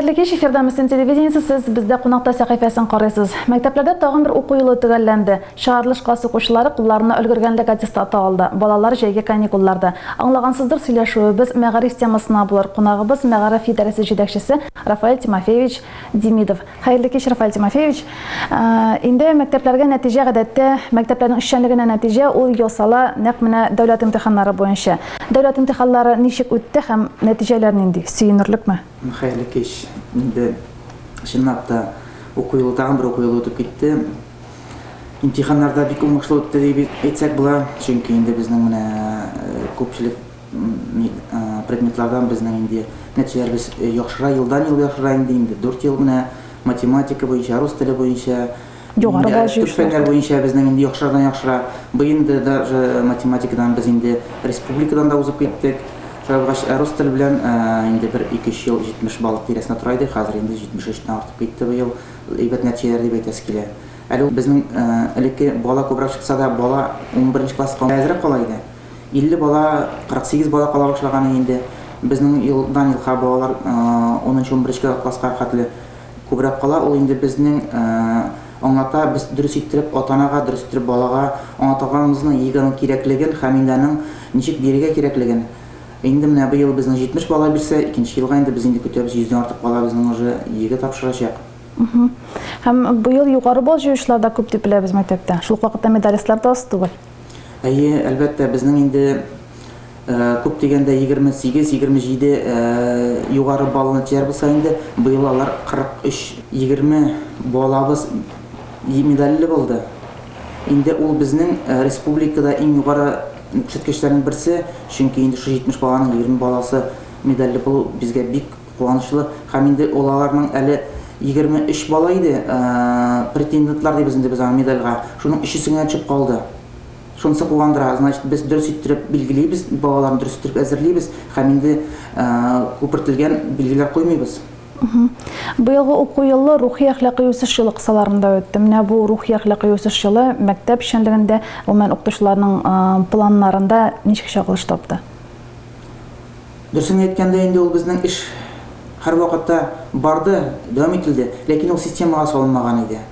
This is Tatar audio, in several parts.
Хәерле кич, эфирда Мөслим телевидениесе, сез бездә кунакта сәхифәсен карыйсыз. Мәктәпләрдә тагын бер уку елы төгәлләнде. Чыгарылыш класс укучылары кулларына өлгергәнлек аттестаты алды. Балалар җәйге каникулларда. Аңлагансыздыр, сөйләшүебез мәгариф темасына булыр. Кунагыбыз, мәгариф идарәсе җитәкчесе Рафаэль Тимофеевич Демидов. Хәерле кич, Рафаэль Тимофеевич. Инде мәктәпләргә нәтиҗә гадәттә, мәктәпләрнең эшчәнлегенә нәтиҗә ул ясала нәкъ менә дәүләт имтиханнары буенча. Дәүләт имтиханнары ничек үтте һәм нәтиҗәләр нинди? Сөенерлекме? Хәерле кич. Инде чынлап та уку елы тагын бер уку елы үтеп китте. Имтиханнар да бик уңышлы үтте дип әйтсәк була, чөнки инде безнең менә күпчелек предметлардан безнең инде нәтиҗәләребез яхшыра, елдан-ел яхшыра инде, инде 4 ел менә математика буенча, рус теле буенча, югары балл төп фәннәр буенча безнең инде яхшырадан яхшыра. Быел инде даже математикадан без инде республикадан да узып киттек. Шулай булгач, рус теле белән инде бер 2-3 ел 70 балл тирәсендә тора идек, хәзер инде 73 тән артып китте быел. Әйбәт нәтиҗәләр дип әйтәсе килә. Әле ул безнең элекке бала күбрәк чыкса да, бала унберенче класска әзрәк кала иде. 50 бала, 48 бала кала башлаган иде инде. Безнең елдан елга балалар унынчы-унберенче класска хәтле күбрәк кала. Ул инде безнең аңлата, без дөрес иттереп ата-анага, дөрес иттереп балага аңлата алганыбызны, ЕГЭның кирәклеген һәм инде аның ничек бирергә кирәклеген. Инде менә быел безнең 70 бала бирсә, икенче елга инде без инде көтәбез, йөздән артык бала безнең уже ЕГЭ тапшырачак. Һәм быел югары балл җыючылар да күп дип беләбез мәктәптә. Шул ук вакытта медалистлар да аз түгел. Әйе, әлбәттә, безнең инде күп дигәндә 28, 27 югары баллы нәтиҗәләр булса инде, быел алар 43, 20 балабыз медальле булды. Инде ул безнең республикада иң югары күрсәткечләрнең берсе, чөнки инде шул 70 баланың 20 баласы медальле булу безгә бик Куанычлы. Һәм инде ул аларның әле 23 бала иде, претендентлар дибез инде без аны медальгә. Шуның өчесе генә төшеп калды. Шунысы куандыра, значит, без дөрес иттереп билгелибез, балаларны дөрес иттереп әзерлибез һәм инде күпертелгән билгеләр куймыйбыз. Быелгы уку елы рухи-әхлакый үсеш елы кысаларында үтте. Менә бу рухи-әхлакый үсеш елы мәктәп эшчәнлегендә, гомумән, укытучыларның планнарында ничек чагылыш тапты? Дөресен әйткәндә, инде ул безнең эш һәрвакытта барды, дәвам ителде, ләкин ул системага салынмаган иде.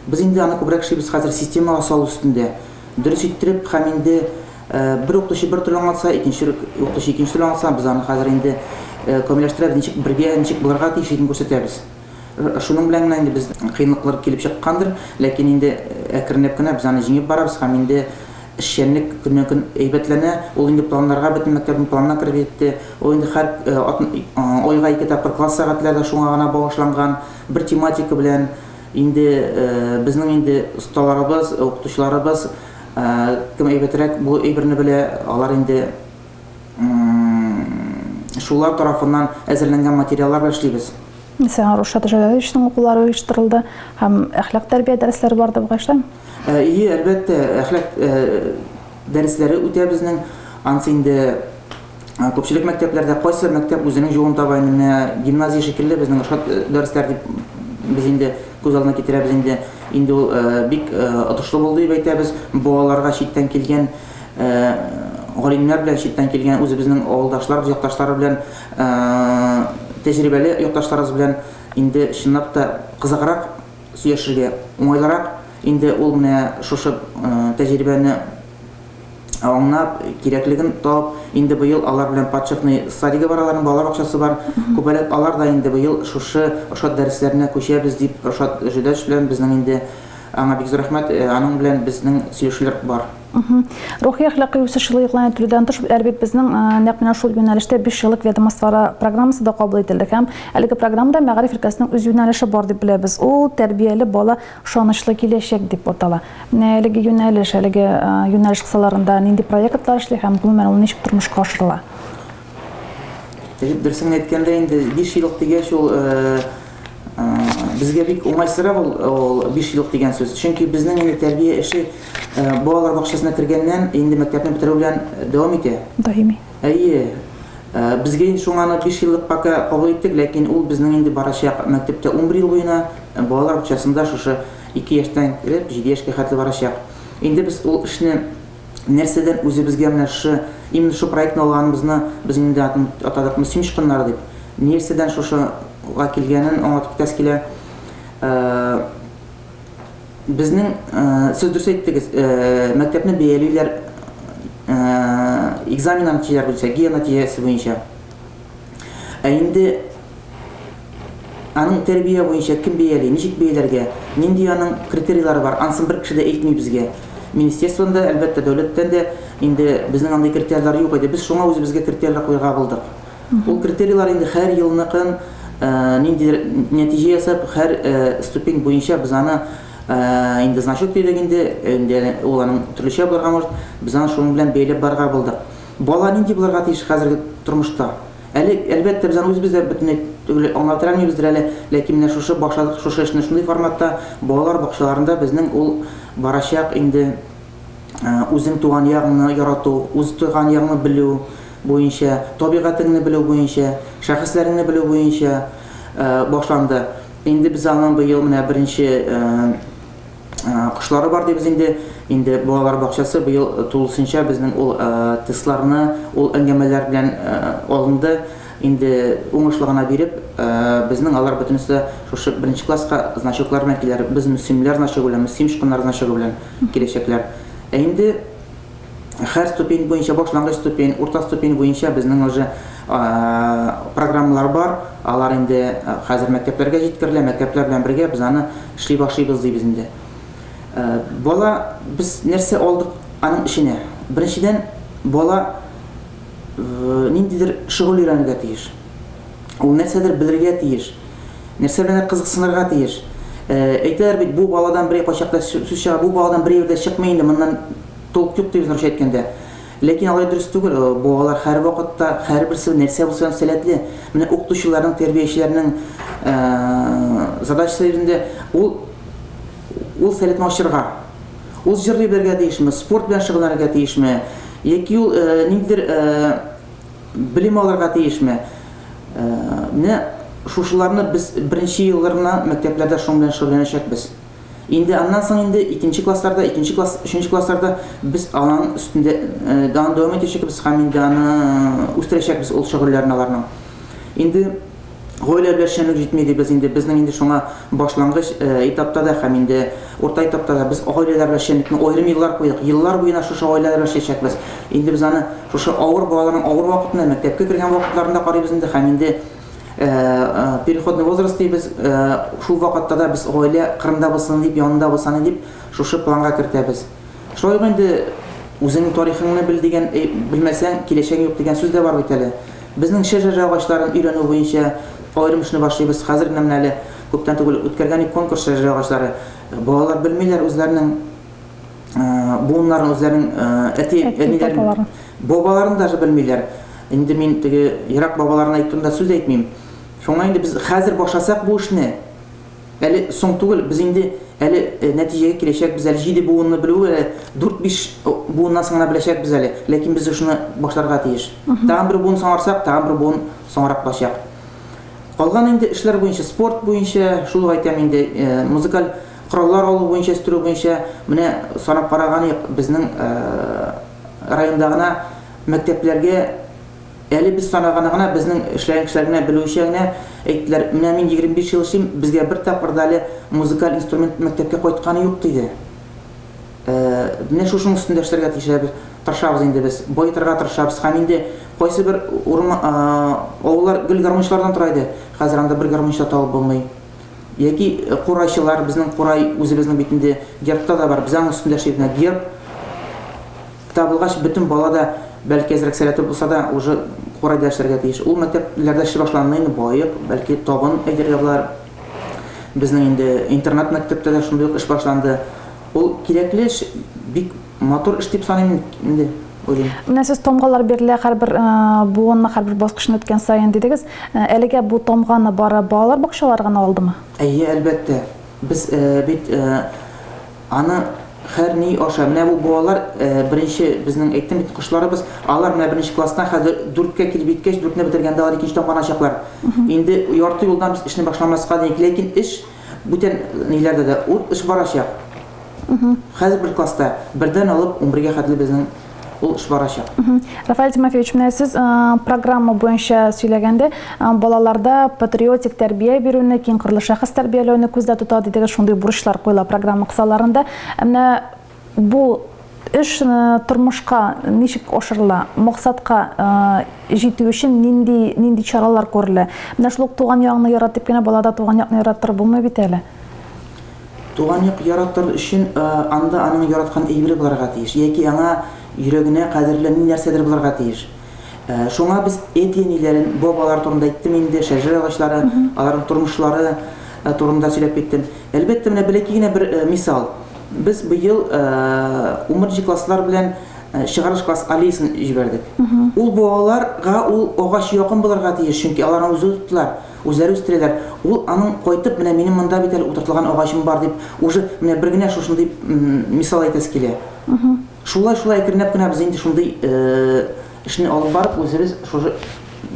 Без инде аны күбрәк эшлибез хәзер системага салу өстендә. Дөрес иттереп һәм инде бер укытучы бер төрле аңлатса, икенче укытучы икенче төрле аңлатса, без аны хәзер инде камилләштерәбез, ничек бергә, ничек булырга тиеш икәнен күрсәтәбез. Шуның белән генә инде без кыенлыклар килеп чыккандыр, ләкин инде әкренләп кенә без аны җиңеп барабыз һәм инде эшчәнлек көннән-көн әйбәтләнә. Ул инде планнарга, бөтен мәктәпнең планына кереп җитте. Ул инде һәр айга ике тапкыр класс сәгатьләре дә шуңа гына багышланган, бер тематика белән. Инде безнең инде осталарыбыз, укытучыларыбыз кем әйбәтрәк бу әйберне белә, алар инде шулар тарафыннан әзерләнгән материаллар белән эшлибез. Мәсәлән, Рушат Җәләловичның укулары оештырылды һәм әхлак тәрбия дәресләре барды бугай, шулаймы? Ие, әлбәттә, әхлак дәресләре үтә безнең. Анысы инде күпчелек мәктәпләрдә, кайсы мәктәп үзенең юлын таба инде, менә гимназия шикелле безнең Рушат дәресләре дип без инде күз алдына китерәбез инде. Инде ул бик отышлы булды дип әйтәбез. Балаларга читтән килгән галимнәр белән, читтән килгән үзебезнең авылдашларыбыз, якташлары белән тәҗрибәле якташларыбыз белән инде чынлап та кызыграк сөйләшергә, уңайлырак. Инде ул менә шушы тәҗрибәне аңлап, кирәклеген табып, инде быел алар белән подшефный садигы бар, аларның балалар бакчасы бар. Күбәләк алар да инде быел шушы Рушат дәресләренә күчәбез дип, Рушат Җөдәш белән безнең инде аңа бик зур рәхмәт, аның белән безнең сөйләшүләр бар. Рухи-әхлакый үсеш елы игълан ителүдән тыш, әле бит безнең нәкъ менә шул юнәлештә 5 еллык ведомствоара программасы да кабул ителде. Һәм әлеге программада мәгариф өлкәсенең үз юнәлеше бар дип беләбез. Ул тәрбияле бала ышанычлы киләчәк дип атала. Менә әлеге юнәлеш, әлеге юнәлеш кысаларында нинди проектлар эшли һәм гомумән ул ничек тормышка ашырыла? Дөресен әйткәндә инде 5 еллык дигәч ул безгә бик уңайсызрак ул 5 еллык дигән сүз. Чөнки безнең инде тәрбия эше балалар бакчасына кергәннән инде мәктәпне бетерү белән дәвам итә. Даими. Әйе. Безгә инде шуңа аны 5 еллык пока кабул иттек, ләкин ул безнең инде барачак мәктәптә 11 ел буена, балалар бакчасында шушы 2 яшьтән кереп 7 яшькә хәтле барачак. Инде без ул эшне нәрсәдән үзебезгә менә шушы именно шушы проектны алганыбызны без инде атадык Мөслим чыкыннары дип. Нәрсәдән шушы га килгәнен аңлатып китәсе килә. Безнең, сез дөрес әйттегез, мәктәпне бәялиләр экзамен нәтиҗәләре буенча, ГИА нәтиҗәсе буенча. Ә инде аның тәрбия буенча кем бәяли, ничек бәяләргә, нинди аның критерийлары бар, анысын бер кеше дә әйтми безгә. Министерстводан да, әлбәттә, дәүләттән дә инде безнең андый критерийлар юк иде. Без шуңа үзебезгә критерийлар куярга булдык. Ул критерийлар инде һәр елныкын ниндидер нәтиҗә ясап, һәр ступень буенча без аны инде значок дидек инде, инде ул аның төрлечә булырга может, без аны шуның белән бәйләп барырга булдык. Бала нинди булырга тиеш хәзерге тормышта? Әле, әлбәттә, без аны үзебез дә бөтенләй түгел аңлап бетерә алмыйбыздыр әле, ләкин менә шушы башладык шушы эшне шундый форматта, балалар бакчаларында безнең ул барачак инде. Үзең туган ягыңны ярату, үз туган ягыңны белү буенча, табигатеңне белү буенча, шәхесләреңне белү буенча башланды. Инде без аның быел менә беренче кошлары бар дибез инде. Инде балалар бакчасы быел тулысынча безнең ул тестларны, ул әңгәмәләр белән алынды. Инде уңышлы гына биреп, безнең алар бөтенесе дә шушы беренче класска значоклар белән киләр. Без мөслимләр значогы белән, мөслим чыкканнар значогы белән киләчәкләр. Ә инде һәр ступень буенча, башлангыч ступень, урта ступень буенча безнең уже программалар бар. Алар инде хәзер мәктәпләргә җиткерелә. Мәктәпләр белән бергә без аны эшли башлыйбыз дибез инде. Бала, без нәрсә алдык аның эченә? Беренчедән, бала ниндидер шөгыль өйрәнергә тиеш. Ул нәрсәдер белергә тиеш. Нәрсә беләндер кызыксынырга тиеш. Әйтәләр бит, бу баладан бер кайчакта сүз чыга, бу баладан бер әйбер дә чыкмый инде, моннан толк юк дибез русча әйткәндә. Ләкин алай дөрес түгел. Балалар һәрвакытта, һәрберсе нәрсә булса да сәләтле. Менә укытучыларның, тәрбиячеләрнең задачасы инде ул ул сәләтне ачырга. Ул җырлый белергә тиешме, спорт белән шөгыльләнергә тиешме, яки ул ниндидер белем алырга тиешме? Менә шушыларны без беренче елларына мәктәпләрдә шуның белән шөгыльләнәчәкбез. Инде аннан соң инде икенче классларда, икенче класс, өченче классларда без аның өстендә аны дәвам итәчәкбез һәм инде аны үстерәчәкбез ул шөгыльләрне аларның. Инде Гаилә белән эшчәнлек җитми дибез инде. Безнең инде шуңа башлангыч этапта да һәм инде урта этапта да без гаиләләр белән эшчәнлекне аерым еллар куйдык. Еллар буена шушы гаиләләр белән эшләячәкбез. Инде без аны шушы авыр балаларның авыр вакытында, мәктәпкә кергән вакытларында карыйбыз инде һәм инде переходный возраст дибез, шул вакытта да без гаилә кырында булсын дип, янында булсын дип шушы планга кертәбез. Шулай ук инде үзеңнең тарихыңны бел дигән, белмәсәң, киләчәгең юк дигән сүз дә бар бит әле. Безнең шәҗәрә агачларын өйрәнү буенча аерым эшне башлыйбыз. Хәзер генә менә әле күптән түгел үткәргән идек конкурс шәҗәрә агачлары. Балалар белмиләр үзләренең буыннарын, үзләренең әти, әниләрен, бабаларын даже белмиләр. Инде мин теге ерак бабаларын әйттем дә сүз әйтмим. Шуңа инде без хәзер башласак бу эшне, Әле соң түгел, без инде әле нәтиҗәгә киләчәкбез, әле җиде буынны белү әле дүрт-биш буыннан соң гына беләчәкбез әле. Ләкин без шуны башларга тиеш. Тагын бер буын соңарсак, тагын бер буын соңрак булачак. Калган инде эшләр буенча, спорт буенча, шул ук әйтәм инде, музыкаль кораллар алу буенча, үстерү буенча, менә санап караган идек, безнең районда гына мәктәпләргә Әле без санаганы гына, безнең эшләгән кешеләр генә белүенчә генә әйттеләр, менә мин 25 ел эшлим, безгә бер тапкыр да әле музыкаль инструмент мәктәпкә кайтканы юк, диде. Менә шушының өстендә эшләргә тиешәбез, тырышабыз инде без, баетырга тырышабыз һәм инде кайсы бер урын, авыллар гел гармунчылардан тора иде, хәзер анда бер гармунчы да табып булмый. Яки курайчылар, безнең курай үзебезнең бит инде гербта да бар, без аның өстендә эшлибез, менә герб, Табылгач, бөтен бала да, бәлки әзрәк сәләте булса да, уже курайда эшләргә тиеш. Ул мәктәпләрдә эшли башланды инде, баек, бәлки табын әйтергә була. Безнең инде интернат мәктәптә дә шундый ук эш башланды. Ул кирәкле эш, бик матур эш дип саныйм инде, уйлыйм. Менә сез тамгалар бирелә һәрбер буынны, һәрбер баскычны үткән саен дидегез. Әлегә бу тамганы бары балалар бакчалары гына алдымы? Әйе, әлбәттә. Без бит Аны һәр ни аша. Менә бу балалар беренче безнең әйттем бит кошларыбыз, алар менә беренче класстан хәзер дүрткә килеп җиткәч, дүртне бетергәндә алар икенче тамганачаклар. Инде ярты юлдан без эшне башламаска дик, ләкин эш бүтән ниләрдә дә ул эш барачак. Хәзер бер класста бердән алып унбергә хәтле безнең Ул эш барачак. Рафаэль Тимофеевич, менә сез программа буенча сөйләгәндә, балаларда патриотик тәрбия бирүне, киңкырлы шәхес тәрбияләүне күздә тота дидегез, шундый бурычлар куела программа кысаларында. Ә менә бу эш тормышка ничек ашырыла? Максатка җитү өчен нинди нинди чаралар күрелә? Менә шул ук туган ягыңны ярат дип кенә балада туган якны яраттырып булмый бит әле. Туган як яратыр өчен анда аның яраткан әйбере булырга тиеш, яки аңа йөрәгенә кадерле нәрсәдер булырга тиеш. Шуңа без әти-әниләрен, бабалар турында әйттем инде, шәҗәрә агачлары, аларның тормышлары турында сөйләп киттем. Әлбәттә, менә бәләкәй генә бер мисал. Без быел унберенче класслар белән чыгарылыш класс аллеясын җибәрдек. Ул балаларга ул агач якын булырга тиеш, чөнки алар аны үзләре тоттылар. Үзләре үстерәләр. Ул аның кайтып, менә минем монда бит әле утыртылган агачым бар дип, уже менә бер генә шушындый мисал әйтәсе килә. Шулай-шулай әкренләп кенә без инде шундый эшне алып барып, үзебез шушы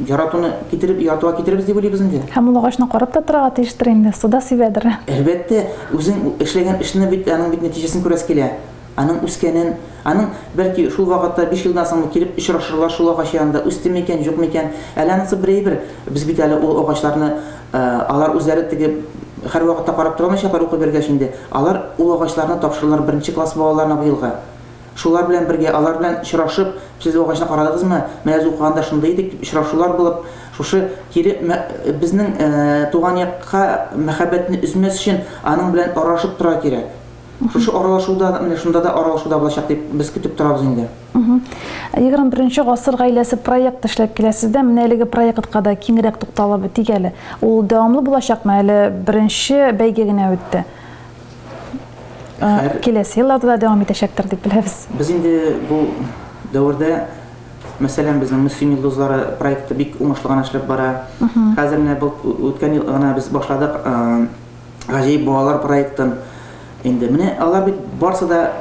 яратуны китереп, яратуга китерербез дип уйлыйбыз инде. Һәм ул агачны карап та торырга тиештер инде, су да сибәдер. Әлбәттә, үзең эшләгән эшне бит, аның бит нәтиҗәсен күрәсе килә. Аның үскәнен, аның, бәлки, шул вакытта, биш елдан соңмы, килеп очрашырлар шул агач янында, үсте микән, юк микән. Әле анысы бер әйбер. Без бит әле ул агачларны, алар үзләре теге һәрвакытта карап тора алмаячаклар укый биргәч инде. Алар ул агачларны тапшырырлар беренче класс балаларына быелгы. Шулар белән бергә, алар белән очрашып, сез бу агачны карадыгызмы, менә без укыганда шундый идек дип очрашулар булып, шушы кире безнең туган якка мәхәббәтне өзмәс өчен аның белән аралашып торырга кирәк. Шушы аралашу да, менә шунда да аралашу да булачак дип без көтеп торабыз инде. 21 гасыр гаиләсе проекты эшләп килә сездә. Менә әлеге проектка да киңрәк тукталып үтик әле. Ул дәвамлы булачакмы? Әле беренче бәйге генә үтте. Киләсе елларда да дәвам итәчәктер дип беләбез. Без инде бу дәвердә, мәсәлән, безнең Мөслим йолдызлары проекты бик уңышлы гына эшләп бара. Хәзер менә бу үткән ел гына без башладык Гаҗәеп балалар проектын. Инде менә алар бит барсы да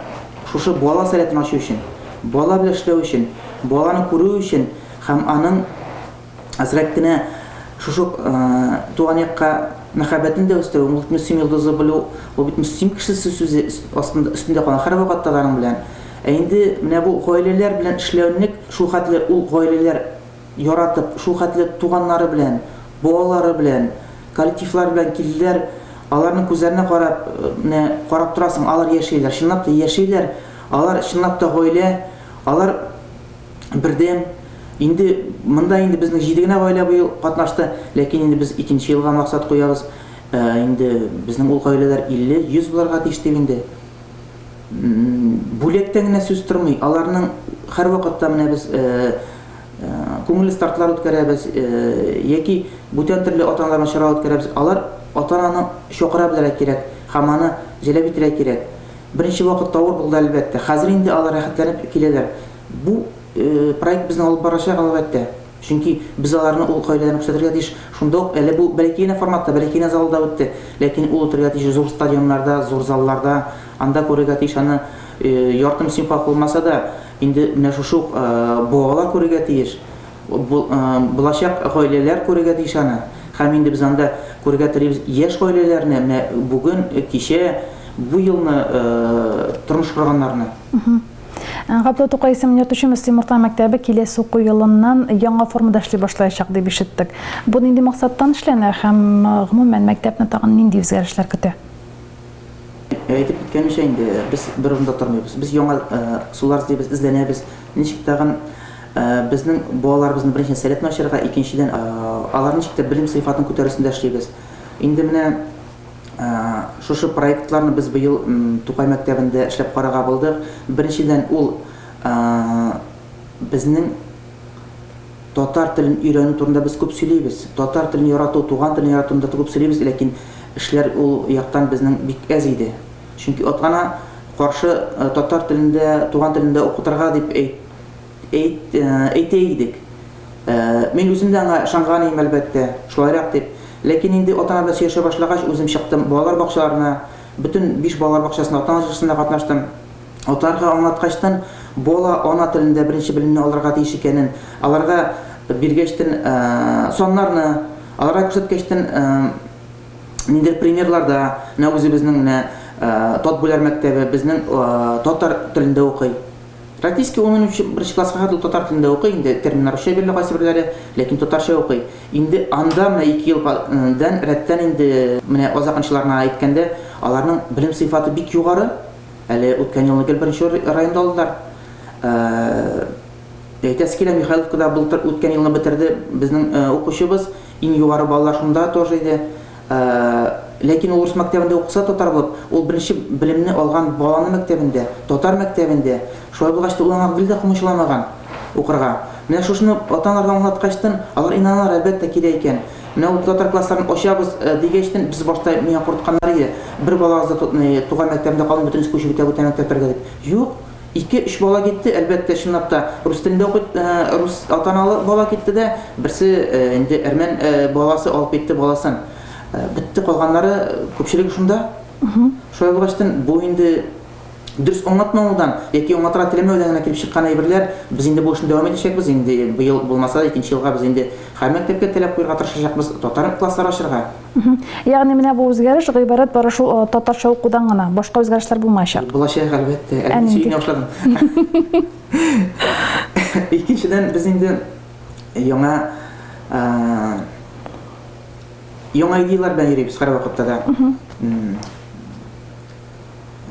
шушы бала сәләтен ачу өчен, бала белән эшләү өчен, баланы күрү өчен һәм аның әзрәк кенә шушы туган якка мәхәббәтен дә үстерү, ул бит Мөслим йолдызы белү, ул бит Мөслим кешесе сүзе астында өстендә кала һәрвакытта да аның белән. Ә инде менә бу гаиләләр белән эшләүнек шул хәтле ул гаиләләр яратып, шул хәтле туганнары белән, балалары белән, коллективлары белән килделәр, аларның күзләренә карап, менә карап торасың, алар яшиләр, чынлап та яшиләр, алар чынлап та гаилә, алар бердәм. Инде монда инде безнең җиде генә гаилә быел катнашты, ләкин инде без икенче елга максат куябыз, инде безнең ул гаиләләр 50, 100 булырга тиеш дип инде. Бүләктән генә сүз тормый, аларның һәрвакытта менә без күңелле стартлар үткәрәбез яки бүтән төрле ата-аналар белән чара үткәрәбез. Алар ата-ананы чакыра белергә кирәк һәм аны җәлеп итәргә кирәк. Беренче вакытта авыр булды, әлбәттә. Хәзер инде алар рәхәтләнеп киләләр. Бу проект безне алып барачак, әлбәттә. Чөнки без аларны ул гаиләдән күрсәтергә тиеш. Шунда ук әле бу бәләкәй генә форматта, бәләкәй генә залда үтте. Ләкин ул үтәргә тиеш зур стадионнарда, зур залларда. Анда күрергә тиеш аны ярты мөслим халкы булмаса да, Инде менә шушы ук балалар күрергә тиеш, булачак гаиләләр күрергә тиеш аны. Һәм инде без анда күрергә телибез яшь гаиләләрне, менә бүген, кичә, бу елны тормыш корганнарны. Габдулла Тукай исемен йөртүче Мөслим урта мәктәбе киләсе уку елыннан яңа формада эшли башлаячак дип ишеттек. Бу нинди максаттан эшләнә һәм, гомумән, мәктәпне тагын нинди үзгәрешләр көтә? Әйтеп киткәнемчә инде, без бер урында тормыйбыз. Без яңа сулар эзлибез, эзләнәбез. Ничек тагын безнең балаларыбызны беренчедән сәләтен ачарга, икенчедән алар ничек тә белем сыйфатын күтәрү өстендә эшлибез. Инде менә шушы проектларны без быел Тукай мәктәбендә эшләп карарга булдык. Беренчедән, ул безнең Татар телен өйрәнү турында без күп сөйлибез. Татар телен ярату, туган телен ярату турында күп сөйлибез, ләкин эшләр ул яктан безнең бик әз иде. Чөнки ата-ана каршы татар телендә, туган телендә укытырга дип әйт, әйтә идек. Мин үзем дә аңа ышанган идем, әлбәттә, шулайрак дип. Ләкин инде ата-ана белән сөйләшә башлагач, үзем чыктым балалар бакчаларына, бөтен биш балалар бакчасында ата-ана җыелышында катнаштым. Атарга аңлаткачтын, бала ана телендә беренче белемне алырга тиеш икәнен, аларга биргәчтен саннарны, аларга күрсәткәчтен ниндидер примерларда, менә үзебезнең менә Татбүләр мәктәбе безнең татар телендә укый. Практически 11 класска хәтле татар телендә укый, инде терминнар русча бирелә кайсыберләре, ләкин татарча укый. Инде анда менә ике елдан рәттән инде менә азакынчыларына әйткәндә, аларның белем сыйфаты бик югары. Әле үткән елны гел беренче районда алдылар. Әйтәсе килә, Михайловкада былтыр үткән елны бетерде безнең укучыбыз. Иң югары баллар шунда тоже иде. Ләкин ул урыс мәктәбендә укыса татар булып, ул беренче белемне алган баланы мәктәбендә, татар мәктәбендә. Шулай булгач та ул аңа гел дә комачауламаган укырга. Менә шушыны ата-аналарга аңлаткачтын, алар инаналар, әлбәттә, кирәк икән. Менә ул татар классларын ачабыз дигәчтен, без башта миңа куркытканнар иде. Бер балагыз да туган мәктәбендә калмый, бөтенесе күчеп китә бүтән мәктәпләргә дип. Юк. Ике, өч бала китте, әлбәттә, чынлап та рус телендә укый, рус ата-аналы бала китте дә, берсе инде әрмән баласы алып китте баласын. Бетте, калганнары күпчелеге шунда. Шулай булгачтын, бу инде дөрес аңлатмаудан яки аңлатырга теләмәүдән генә килеп чыккан әйберләр. Без инде бу эшне дәвам итәчәкбез. Инде быел булмаса да, икенче елга без инде һәр мәктәпкә таләп куярга тырышачакбыз, татар класслары ачырга. Ягъни менә бу үзгәреш гыйбарәт бары шул татарча укудан гына, башка үзгәрешләр булмаячак. Булачак, әлбәттә. Әле сөенә башладым. Икенчедән, без инде яңа яңа идеяләр белән йөрибез һәрвакытта да.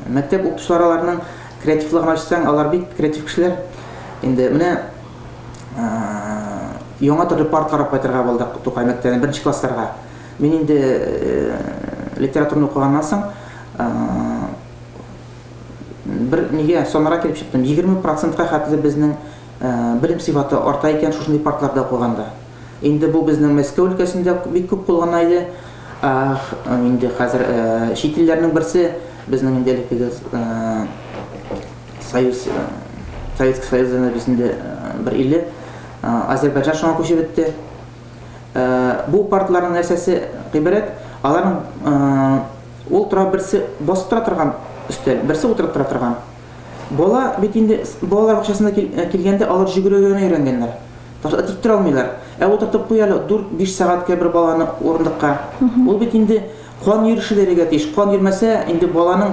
Мәктәп укытучылары аларның креативлыгын ачсаң, алар бик креатив кешеләр. Инде менә яңа төрле партлар алып кайтырга булдык Тукай мәктәбенә, беренче классларга. Мин инде литератураны укыганнан соң бер нигә саннарга килеп чыктым. 20 процентка хәтле безнең белем сыйфаты арта икән шушындый партларда укыганда. Инде бу безнең Мәскәү өлкәсендә бик күп куллана иде. Инде хәзер чит илләрнең берсе, безнең инде элеккеге Союз, Советский Союзның без инде бер иле, Азербайҗан шуңа күчеп бетте. Бу партларның нәрсәсе гыйбарәт? Аларның ул тора берсе басып тора торган өстәл, берсе утырып тора торган. Бала бит инде балалар бакчасына килгәндә алар җөгерергә генә өйрәнгәннәр. Тик тора алмыйлар. Ә утыртып куй әле дүрт-биш сәгатькә бер баланы урындыкка. Ул бит инде кан йөреше дә йөрергә тиеш. Кан йөрмәсә, инде баланың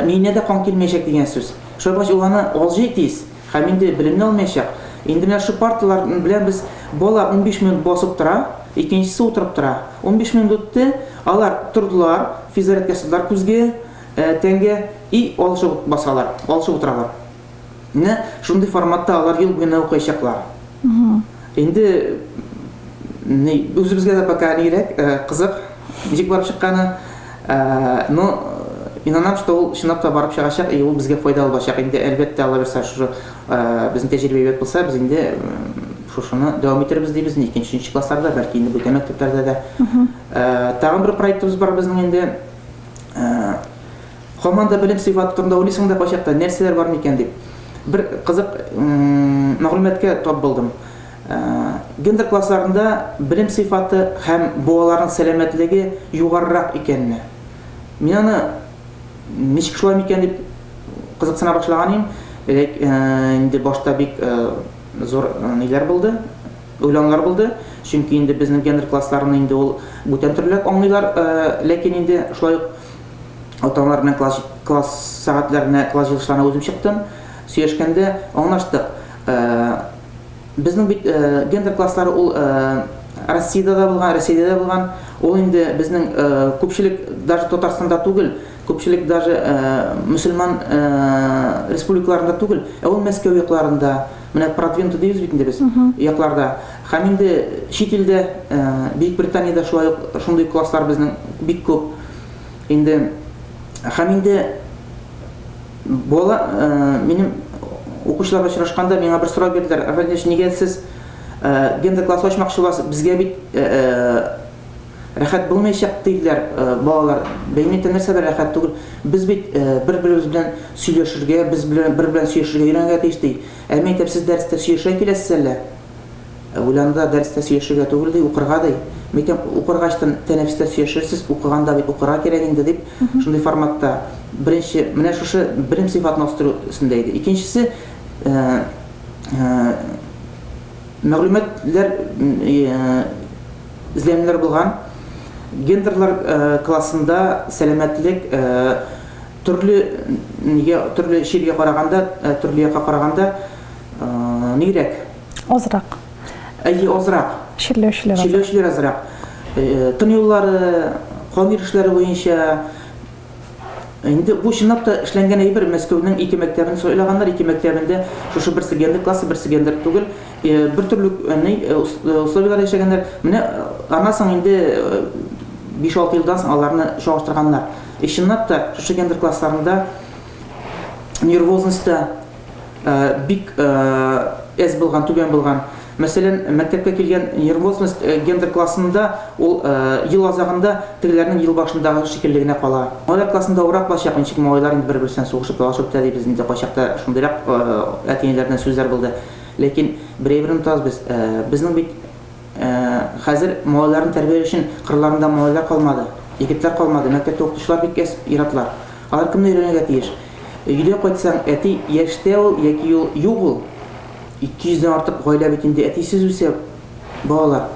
миенә дә кан килмәячәк дигән сүз. Шулай булгач, ул аны алҗый тиз һәм инде белемне алмаячак. Инде менә шул парталар белән без бала 15 минут басып тора, икенчесе утырып тора. 15 минут үтте, алар тордылар, физзарядка ясадылар күзгә, тәнгә и алышып басалар, алышып утыралар. Менә шундый форматта алар ел буена укыячаклар. Инде ни, үзебезгә дә пока нирәк, кызык, ничек барып чыкканы. Но инанам, что ул чынлап та барып чыгачак, и ул безгә файдалы булачак. Инде әлбәттә, Алла бирсә, шушы безнең тәҗрибә әйбәт булса, без инде шушыны дәвам итербез дибез, икенче, өченче классларда, бәлки инде бүтән мәктәпләрдә дә. Тагын бер проектыбыз бар безнең инде. Һаман да белем сыйфаты турында уйлыйсың да кайчакта, нәрсәләр бар микән дип. Бер кызык мәгълүматка тап булдым. Гендер классларында белем сыйфаты һәм балаларның сәламәтлеге югарырак икәнне. Мин аны ничек шулай микән дип кызыксына башлаган идем. Инде башта бик зур ниләр булды, уйланулар булды. Чөнки инде безнең гендер классларын инде ул бүтән төрлерәк аңлыйлар, ләкин инде шулай ук ата-аналар белән класс, класс сәгатьләренә, класс җыелышларына үзем чыктым. Сөйләшкәндә аңлаштык. Э, безнең бит э, гендер класслары ул э, Россиядә дә булган, Рәсәйдә дә булган. Ул инде безнең күпчелек даже Татарстанда түгел, күпчелек даже мөселман республикаларында түгел, ә ул Мәскәү якларында, менә продвинутый дибез бит инде без, якларда. Һәм инде чит илдә, Бөек Британиядә шулай ук шундый класслар безнең бик күп. Инде һәм инде бала минем укучылар белән очрашканда миңа бер сорау бирделәр. Рафаэль Ильич, нигә сез гендер классы ачмакчы буласыз? Безгә бит рәхәт булмаячак диделәр балалар. Бәйнәтә нәрсә бер рәхәт түгел. Без бит бер-беребез белән сөйләшергә, без белән бер белән сөйләшергә өйрәнергә тиеш ди. Ә мин әйтәм, сез дәрестә сөйләшергә киләсез әллә? Уйланды да, дәрестә сөйләшергә түгел, ди, укырга, ди. Микән, укыргачтын тәнәфестә сөйләшерсез, укыганда бит укырга кирәк инде, дип, шундый форматта. Беренче, менә шушы белем сыйфатын үстерү өстендә иде. Икенчесе, мәгълүматлар эзләнүләр булган. Гендерлар классында сәламәтлек Төрле нигә, төрле чиргә караганда, төрле якка караганда нирәк? Азрак. Әйе, азрак. Чирләүчеләр азрак. Чирләүчеләр азрак. Тын юллары, кан йөрешләре буенча Инде бу чынлап та эшләнгән әйбер. Мәскәүнең ике мәктәбен сайлаганнар, ике мәктәбендә шушы берсе гендер классы, берсе гендер түгел. Бер төрле ни условияләрдә яшәгәннәр. Менә аннан соң инде 5-6 елдан соң аларны чагыштырганнар. И чынлап та шушы гендер классларында нервозность та бик әз булган, түбән булган. Мәсәлән, мәктәпкә килгән нервозность гендер классында ул ел азагында тегеләрнең ел башындагы шикелле генә кала. Малайлар классында авыррак булачак, ничек малайлар инде бер-берсеннән сугышып, талашып бетә дибез инде, кайчакта шундыйрак әти-әниләрдән сүзләр булды. Ләкин бер әйбер онытабыз без, безнең бит хәзер малайларны тәрбияләр өчен кырларында малайлар калмады, егетләр калмады, мәктәптә укытучылар бик әз, ир-атлар. Алар кемне өйрәнергә тиеш? Өйдә кайтсаң, әти яшьтә ул яки ул юк ул. 200 дән артык гаилә бит инде әтисез үсә балалар.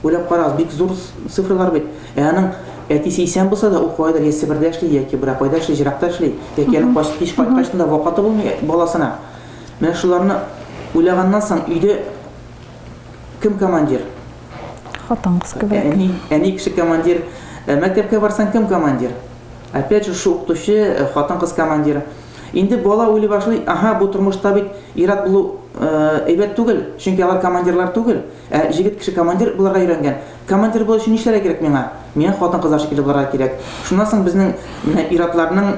Уйлап карагыз, бик зур цифралар бит. Ә аның әтисе исән булса да, ул каядыр я Себердә эшли, яки берәр кайда эшли, еракта эшли, яки аның кач, кич кайткач та вакыты булмый баласына. Менә шуларны уйлаганнан соң өйдә кем командир? Хатын-кыз күбрәк. Әни, әни кеше командир. Мәктәпкә барсаң, кем командир? Опять же, шул укытучы, хатын-кыз командир. Инде бала уйлый башлый, аһа, бу тормышта бит ир-ат булу әйбәт түгел, чөнки алар командирлар түгел, ә җегет кеше командир булырга өйрәнгән. Командир булу өчен нишләргә кирәк миңа? Миңа хатын-кызлар шикелле булырга кирәк. Шуннан соң безнең менә ир-атларның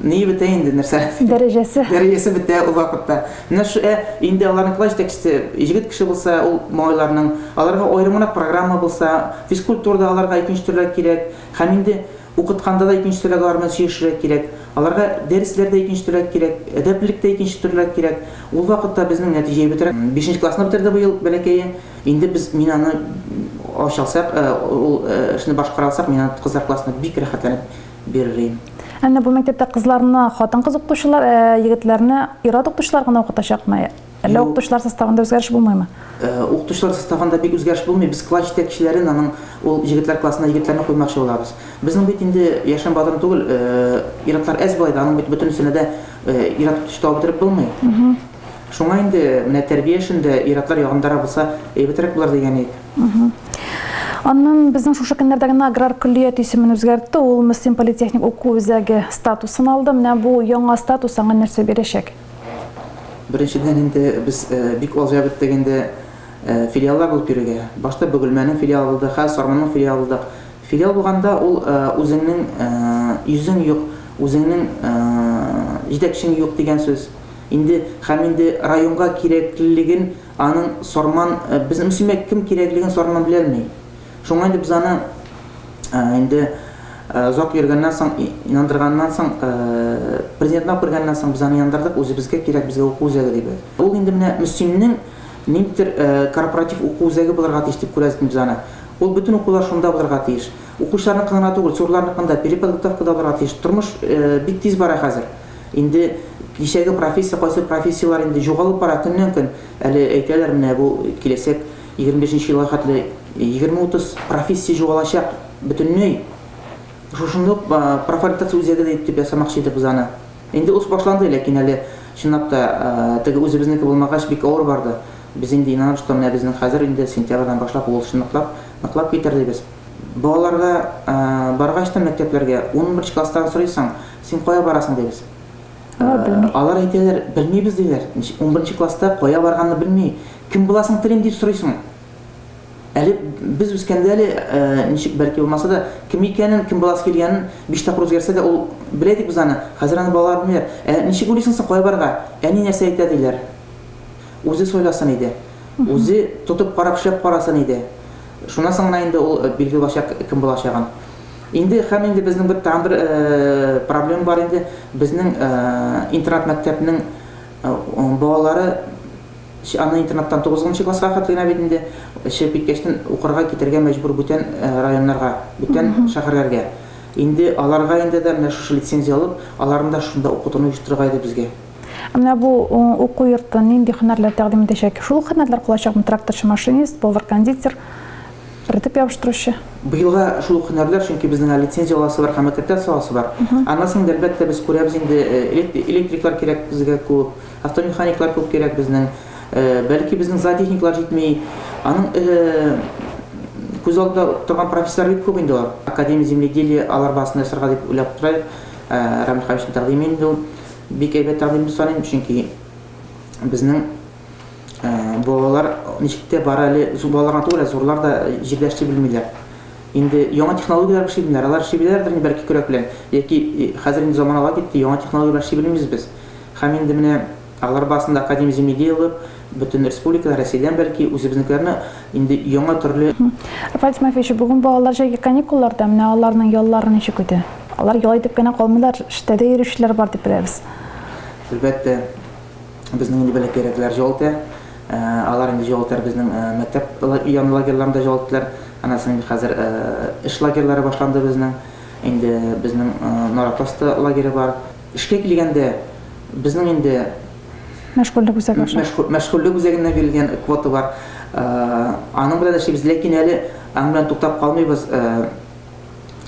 ние бетә инде, нәрсә? Дәрәҗәсе. Дәрәҗәсе бетә ул вакытта. Менә шу, ә инде аларның класс җитәкчесе җегет кеше булса, ул малайларның, аларга аерымрак программа булса, физкультурада аларга икенче төрлерәк кирәк. Һәм инде Укытканда да икенче төрлерәк алар белән сөйләшергә кирәк. Аларга дәресләр дә икенче төрлерәк кирәк, әдәплелек тә икенче төрлерәк кирәк. Ул вакытта безнең нәтиҗә әйбәтрәк. Бишенче классны бетерде быел бәләкәе. Инде без, мин аны ача алсак, ул эшне башкара алсак, мин аны кызлар классына бик рәхәтләнеп бирер идем. Ә менә бу мәктәптә кызларны хатын-кыз укытучылар, ә егетләрне ир-ат укытучылар гына укытачакмы? Әллә укытучылар составында үзгәреш булмыймы? Укытучылар составында бик үзгәреш булмый. Без класс җитәкчеләрен аның ул җегетләр классына егетләрне куймакчы булабыз. Безнең бит инде яшен батырын түгел, ир-атлар әз болай да, аның бит бөтенесенә дә ир-ат укытучы табып бетереп булмый. Шуңа инде менә тәрбия эшендә ир-атлар ягындарак булса, әйбәтрәк булыр дигән идек. Аннан безнең шушы көннәрдә генә аграр көллият исемен үзгәртте. Ул Мөслим политехник уку үзәге статусын алды. Менә бу яңа статус аңа нәрсә бирәчәк? Беренчедән инде без бик алҗап беттек инде филиаллар булып йөрергә. Башта Бөгелмәнең филиалы булды, хәзер Сарманның филиалы булдык. Филиал булганда ул үзеңнең йөзең юк, үзеңнең җитәкчең юк дигән сүз. Инде һәм инде районга кирәклелеген аның Сарман, безнең Мөслимгә кем кирәклеген Сарман белә алмый. Шуңа инде без аны инде озак йөргәннән соң, инандырганнан соң, президентны алып кергәннән соң без аны инандырдык, үзебезгә кирәк, безгә уку үзәге дибез. Ул инде менә Мөслимнең ниндидер корпоратив уку үзәге булырга тиеш дип күрәбез без аны. Ул бөтен укулар шунда булырга тиеш. Укучыларныкы гына түгел, зурларныкын да, переподготовка да булырга тиеш. Тормыш бик тиз бара хәзер. Инде кичәге профессия, кайсы профессияләр инде югалып бара көннән-көн. Әле әйтәләр, менә бу киләчәк 25 нче елга хәтле 20-30 профессия югалачак бөтенләй. Шушында ук профориентация үзәге дә дип ясамакчы идек без аны. Инде ул башланды, ләкин әле чынлап та теге үзебезнеке булмагач бик авыр барды. Без инде инанабыз, что менә безнең хәзер инде сентябрьдән башлап ул эшне ныклап, ныклап китер дибез. Балаларга баргач та мәктәпләргә, унберенче класстан сорыйсың, син кая барасың дибез. Алар белми. Алар әйтәләр, белмибез диләр. Унберенче класста кая барганны белми. Кем буласың телим дип сорыйсың. Әле без үскәндә әле ничек бәлки булмаса да, кем икәнен, кем буласы килгәнен биш тапкыр үзгәрсә дә, ул белә идек без аны. Хәзер аны балалар белмиләр. Ә ничек уйлыйсың соң, кая барырга? Әни нәрсә әйтә диләр. Үзе сайласын иде. Үзе тотып карап, эшләп карасын иде. Шуннан соң гына инде ул билгеле булачак кем булачагын. Инде һәм инде безнең бер тагын бер проблема бар инде. Безнең интернат мәктәпнең балалары аны интернаттан тугызынчы класска хәтле генә бит инде чыгып киткәчтен укырга китәргә мәҗбүр бүтән районнарга, бүтән шәһәрләргә. Инде аларга инде дә менә шушы лицензия алып, аларны да шунда укытуны оештырырга иде безгә. Ә менә бу уку йорты нинди һөнәрләр тәкъдим итәчәк? Шул ук һөнәрләр калачакмы? Тракторчы-машинист, повар-кондитер? Беретеп ябыштыручы. Быелга шул ук һөнәрләр, чөнки безнең әле лицензия аласы бар һәм аккредитация аласы бар. Аннан соң инде, әлбәттә, без күрәбез инде, электриклар кирәк безгә күп, автомеханиклар күп кирәк безнең. Бәлки безнең зоотехниклар җитми. Аның күз алдында торган профессияләр бик күп инде алар. Академия земледелия алар базасында ясарга дип уйлап торайык. Рамил Хәбишевның тәкъдиме инде ул. Бик әйбәт тәкъдим дип саныйм, чөнки безнең балалар ничек тә бар әле, балалар гына түгел, ә зурлар да җирдә эшли белмиләр. Инде яңа технологияләр эшли белмиләр. Алар эшли беләләрдер инде бәлки көрәк белән. Яки хәзер инде заман алга китте, яңа технологияләр белән эшли белмибез без. Һәм инде менә алар базасында академия земледелия булып, бөтен республикада, Рәсәйдән бәлки, үзебезнекеләрне инде яңа төрле. Рафаэль Тимофеевич, бүген балалар җәйге каникулларда, менә аларның яллары ничек үтә? Алар ял итеп кенә калмыйлар, эштә дә йөрүчеләр бар дип беләбез. Әлбәттә, безнең инде бәләкәйрәкләр ял итә. Алар инде ял итәр безнең мәктәп яны лагерьларында ял иттеләр. Аннан соң инде хәзер эш лагерьлары башланды безнең. Инде безнең Наратласты лагере бар. Эшкә килгәндә, безнең инде Мәшгульлек үзәге аша. Мәшгульлек үзәгеннән бирелгән квота бар. Аның белән эшлибез, ләкин әле аның белән туктап калмыйбыз.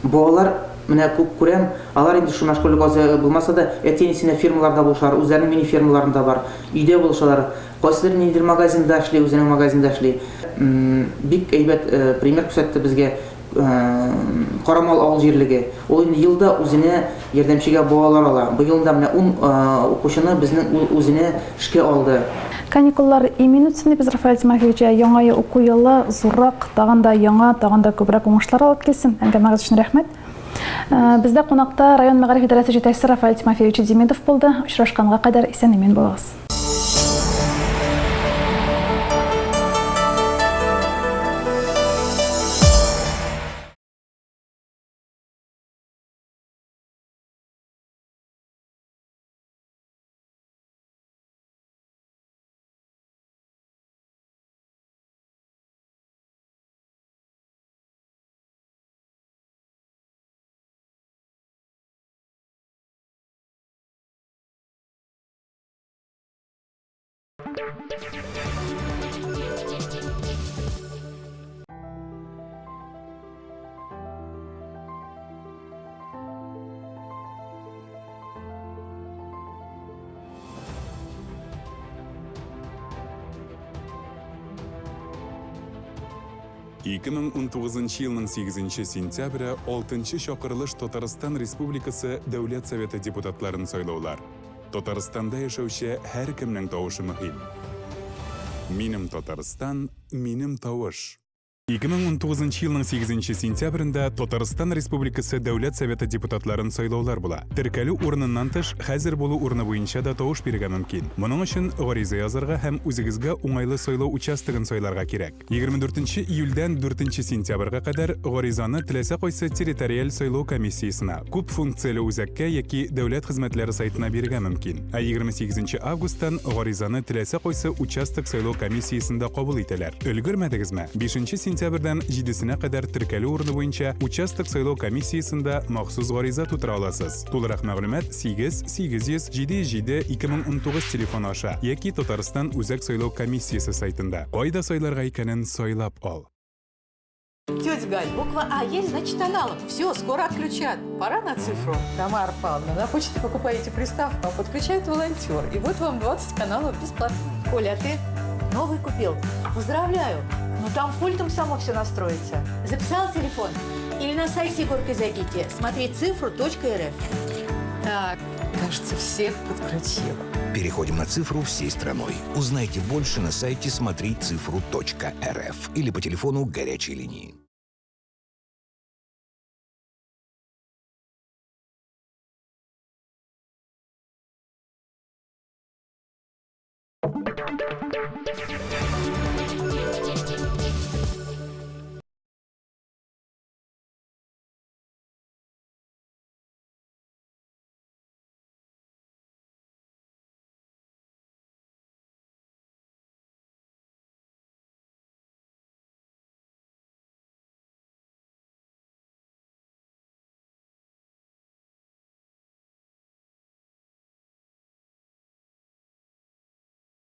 Балалар, менә күп күрәм, алар инде шул мәшгульлек үзәге булмаса да, әти-әнисенә фермаларда булышалар, үзләренең мини-фермаларында бар, өйдә булышалар. Кайсыдыр ниндидер магазинда эшли, үзенең магазинда эшли. Бик әйбәт пример күрсәтте безгә Карамал авыл җирлеге. Ул инде елда үзенә ярдәмчегә балалар ала. Быел да менә ун укучыны безнең ул үзенә эшкә алды. Каникуллар имин үтсен дибез, Рафаэль Тимофеевич. Ә яңа ел уку елы зуррак, тагын да яңа, тагын да күбрәк уңышлар алып килсен. Әңгәмәгез өчен рәхмәт. Бездә кунакта район мәгариф идарәсе җитәкчесе Рафаэль Тимофеевич Демидов булды. Очрашканга кадәр исән-имин булыгыз. 2019 елның 8 сентябре 6 чакырылыш Татарстан Республикасы Дәүләт Советы депутатларын сайлаулар. Татарстанда яшәүче һәркемнең тавышы мөһим. Минем Татарстан, минем тавыш. 2019 елның 8 сентябрендә Татарстан Республикасы Дәүләт Советы депутатларын сайлаулар була. Теркәлү урыныннан тыш, хәзер булу урыны буенча да тавыш бирергә мөмкин. Моның өчен гариза язарга һәм үзегезгә уңайлы сайлау участогын сайларга кирәк. 24 июльдән 4 сентябрьгә кадәр гаризаны теләсә кайсы территориаль сайлау комиссиясенә, күп функцияле үзәккә яки дәүләт хезмәтләре сайтына бирергә мөмкин. Ә 28 августтан гаризаны теләсә кайсы участок сайлау комиссиясендә кабул итәләр. Өлгермәдегезме? 5 сентябрьдән 7-сенә кадәр теркәлү урыны буенча участок сайлау комиссиясендә махсус гариза тутыра аласыз. Тулырак мәгълүмат 8 800 707 2019 телефоны аша яки Татарстан Үзәк сайлау комиссиясе сайтында. Кайда сайларга икәнен сайлап ал. Тетя Галь, буква А есть, значит аналог. Все, скоро отключат. Пора на цифру. Тамара Павловна, на почте покупаете приставку, а подключает волонтер. И вот вам 20 каналов бесплатно. Коля, а ты новый купил? Поздравляю. Ну там пультом само все настроится. Записал телефон? Или на сайте Егорки зайдите. Смотри цифру.рф. Так, кажется, всех подключила. Переходим на цифру всей страной. Узнайте больше на сайте смотрицифру.рф или по телефону горячей линии.